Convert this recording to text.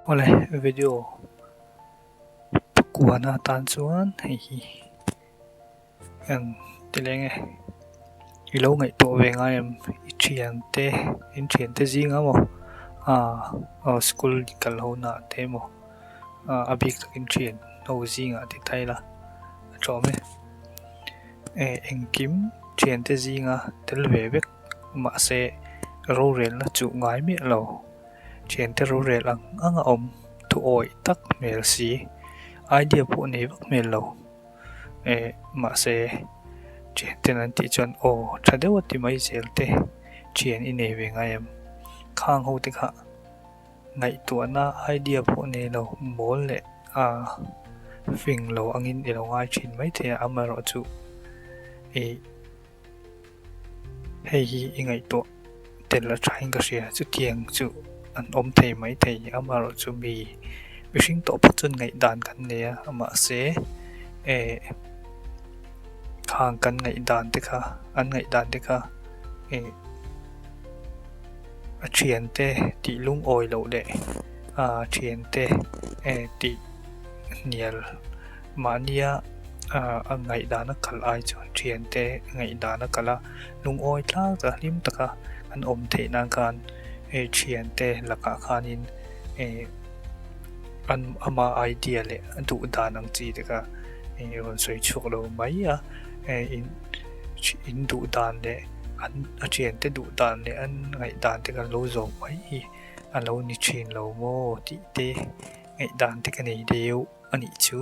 Awle video pakuana atan chuan hei hi an ti leng e i lo ngaihtuah ve ngai em i thiante in thiante zingah maw aaa school kal ho na ah te emaw ah a bik takin thian ho zingah ti ta ila a tlawm e eh engkim thiante zinga tel ve vek mahse rorelna chuh ngai miah lo. Thiante rorel ang ang a awm thuawih tak hmel si, idea pawh nei vak hmel lo. Eh mahse thianten an tih chuan aw tha deuh a ti mai zel te thian i nei ve ngai em? Khang ho te kha ngaihtuahna idea pawh nei lo mawl leh a fing lo angin i lo ngai thin maithei a, amaherawhchu ih. Hei hi i ngaihtuah tel a thain ka hria chutiang chu an awm thei mai thei amaherawhchu mi mihring tawh phawt chuan ngaihdan kan nei a mahse eh khang kan ngaihdan te kha an ngaihdan te kha eh a thiante tih lungawi loh leh a thiante eh tih hnial. Mahnia a ngaihdana kal ai chuan thiante ngaihdana kal a, lungawi tlang taka hlim taka an awm theih nan khan hei thiante lakah khanin eh an ama idea leh a duh dan ang chi te kha rawn sawi chhuak lo mai a, eh in in duh dan leh an a thiante duh dan leh an ngaihdan te kha lo zawm mai hi a lo ni thin lo maw tih te ngaihdan te ka nei deuh. A nih chu.